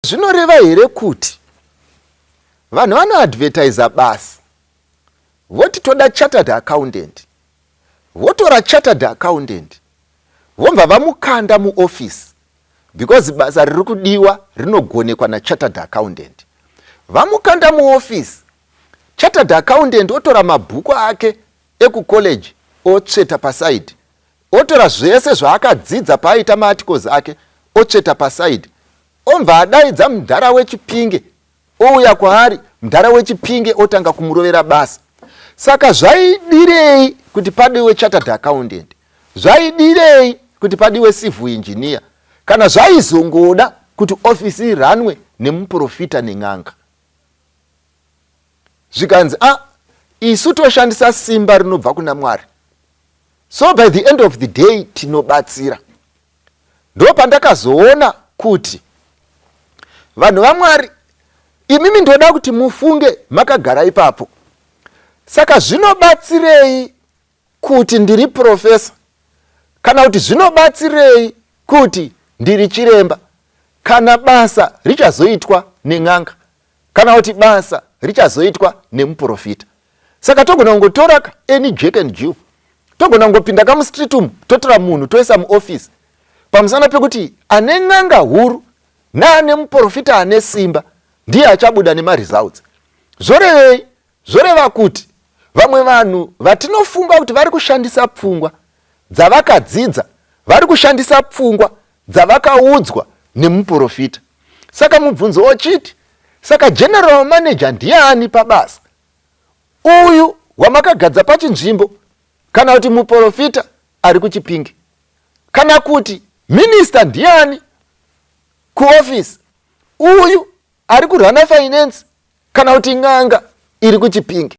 Zvinoreva here kuti vanhu vanoadvertisa basa, voti toda chartered accountant, votora chartered accountant, vobva vamukanda muofisi because basa riri kudiwa rinogonekwa nachartered accountant? Vamukanda muofisi, chartered accountant otora mabhuku ake ekucollege otsveta paside, otora zvese zvaakadzidza paaita maarticles ake otsveta paside, obva adaidza mudhara weChipinge, ouya kwaari mudhara weChipinge, otanga kumurovera basa. Saka zvaidirei kuti padiwe chartered accountant? Zvaidirei kuti padiwe civil engineer kana zvaizongoda kuti ofisi iranwe nemuprofita nen'anga? Zvikanzi, a ah, isu toshandisa simba rinobva kuna Mwari, so by the end of the day tinobatsira. Ndo pandakazoona kuti, vanhu vaMwari, imimi ndoda kuti mufunge makagara ipapo. Saka zvinobatsirei kuti ndiri professor, kana kuti zvinobatsirei kuti ndiri chiremba, kana basa richazoitwa nen'anga, kana kuti basa richazoitwa nemuprofita? Saka togona kungotora any Jack and Jill, togona kungopinda kamustreet umu, totora munhu toisa muofisi, pamusana pekuti ane n'anga huru naane muprofita ane simba ndiye achabuda nemaresults. Zvorevei? Zvoreva kuti vamwe vanhu vatinofunga kuti vari kushandisa pfungwa dzavakadzidza, vari kushandisa pfungwa dzavakaudzwa nemuprofita. Saka mubvunzo ochiti, saka general manager ndiani pabasa? Uyu wamakagadza pachinzvimbo, kana kuti muprofita ari kuChipinge? Kana kuti minista ndiani kuofisi? Uyu ari kurana finance, kana kuti n'anga iri kuChipinge?